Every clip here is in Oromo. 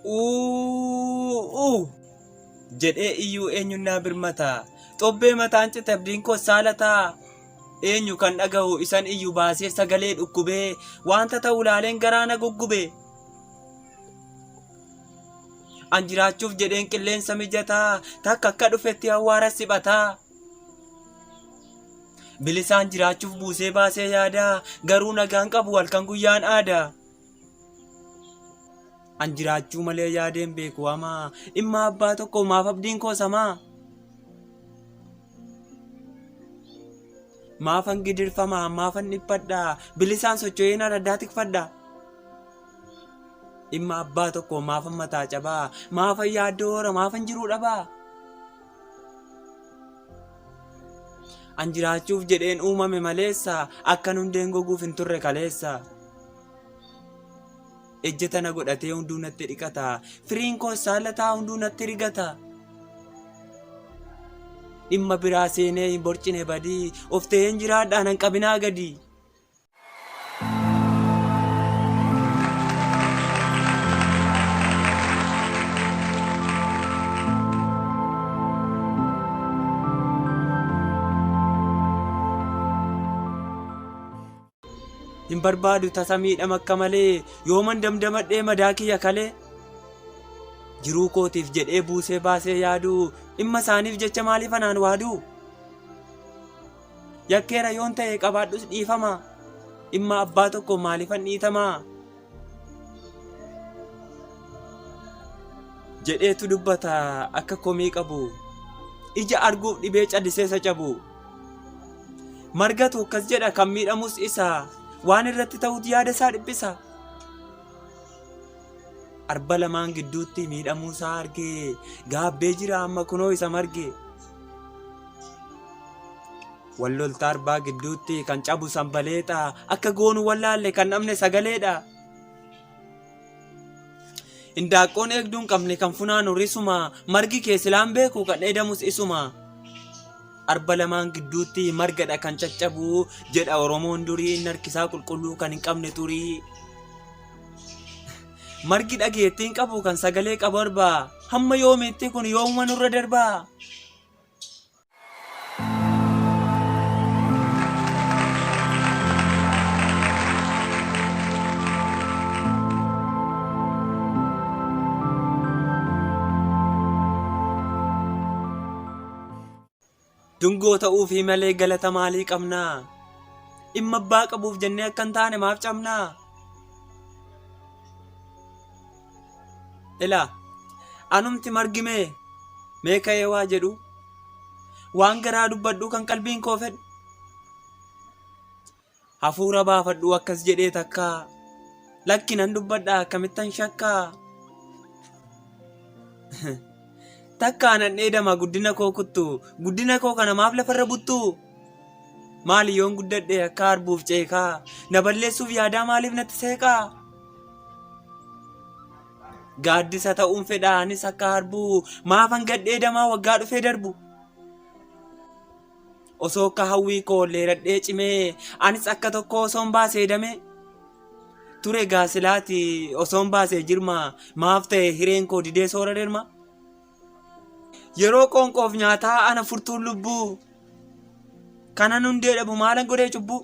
Uuuùuu jedhee iyyuu eenyuun naa birmata? Xobbee mataan cite abdiin koos saalataa? Eenyu kan dhagahu isan iyyu baasee sagalee dhukkubee wanta ta'u laaleen garaa na guggube. An jiraachuuf jedheen qilleensa mijataa takka akka dhufetti awwaara siphataa. Bilisaan jiraachuuf buusee baasee yaada garuu nagaan qabu halkan guyyaan aada. An jiraachuu malee yaadeen beeku hamaa dhimma abbaa tokko maaf abdiin koo samaa. Maafan gidirfama maafan dhiphadha bilisaan socho'een araddaa tikfadha. Dhimma abbaa tokko maafan mataa cabaa maafan yaaddoo hora maafan jiruu dhabaa. An jiraachuuf jedheen uumame maleessa akkan hundeen goguuf hin turre kaleessa. Ejjeta na godhatee hunduu natti dhiqata. Firiin koos saallataa hunduu natti rigata. Dhimma biraa seenee hin borcine badii. Of ta'een jiraadhaa nan qabinaa gadi. Hin barbaadu tasa miidhama akka malee yooman damdamadhee madaa kiyya kalee. Jiruu kootiif jedhee buusee baasee yaadu dhimma isaaniif jecha maaliif anaan waadu? Yakkeera yoon ta'e qabaadhus dhiifama dhimma abbaa tokko maaliifan dhiitama? Jedheetu dubbata akka komii qabu. Ija arguuf dhibee callisee isa cabu. Margatu akkas jedha kan miidhamus isa waan irratti ta'utu yaada isaa dhiphisa. Arba lamaan gidduutti miidhamuu isaa argee gaabbee jira amma kunoo isa marge. Wal lolta arbaa gidduutti kan cabu sanbaleexa akka goonu wallaalle kan dhabne sagaleedha. Indaaqqoon eegduu hin qabne kan funaanu risuma margi kee silaan beeku kan dheedamus isuma. Arba lamaan gidduutti margadha kan caccabu jedha Oromoon durii inni harkisaa qulqulluu kan hin qabne xurii. Margi dhageettii hin qabu kan sagalee qabu arba hamma yoomiitti kun yoomuma nurra darbaa. Dungoo ta'uufii malee galata maalii qabnaa? Dhimma abbaa qabuuf jennee akka hin taane maaf cabnaa? Ilaa, anumti margi mee, mee ka'ee waa jedhu, waan garaa dubbadhu kan qalbiin koo fedhu. Hafuura baafadhu akkas jedhee takkaa, lakki nan dubbadha akkamittan shakkaa. Takkaa nan dheedama guddina koo kuttu, guddina koo kana maaf lafarra buttu? Maali yoon guddadhe akka harbuuf ceekaa, na balleessuuf yaadaa maaliif natti seeqaa? Gaaddisa ta'uun fedha anis akka harbuu maafan gad dheedamaa waggaa dhufee darbu. Osoo akka hawwii koo leeradhee cimee anis akka tokko osoon baasee damee. Ture gaasilaati osoon baasee jirma maaf ta'e hireen koo didee soora dirma. Yeroo qoonqoof nyaataa ana furtuun lubbuu. Kanan hundee dhabu maalan godhee cubbuu.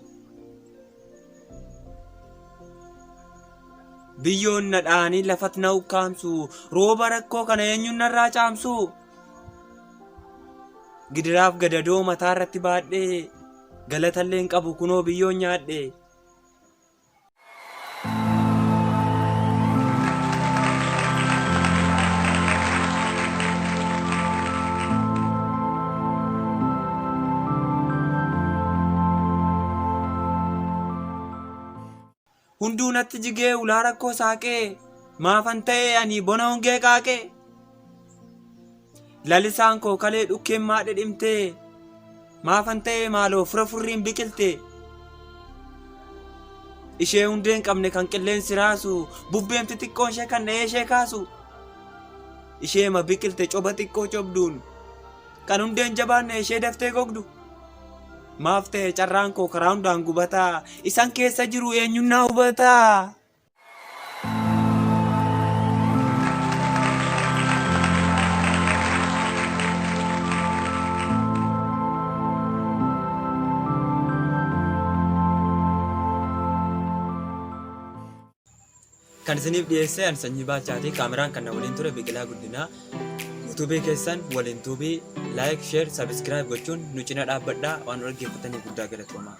Biyyoon na dha'anii lafat na ukkaamsu rooba rakkoo kana eenyuun narraa caamsu. Gidiraaf gadadoo mataa irratti baadhee galatallee hin qabu kunoo biyyoon nyaadhe. Hunduu natti jigee ulaa rakkoo saaqee maafan ta'ee ani bona hongee qaaqee. Lalisaan koo kalee dhukkeen maa dhidhimtee maafan ta'ee maaloo fura furriin biqilte. Ishee hundee hin qabne kan qilleensi raasu bubbeen xixiqqoon ishee kan dha'ee ishee kaasu. Isheema biqilte coba xiqqoo cobduun kan hundeen jabaanne ishee daftee gogdu. Maaf ta'e carraan koo karaa hundaan gubataa isan keessa jiru eenyuun naa hubataa. Kan isiniif dhiyeesse ani Sanyii Baalchaati. Kaameraan kan na waliin ture Biqilaa Guddinaa. Yuutuubii keessan waliin tuubii like, share, subscribe gochuun nu cina dhaabbadhaa. Waan nu dhaggeeffataniif guddaa galatoomaa.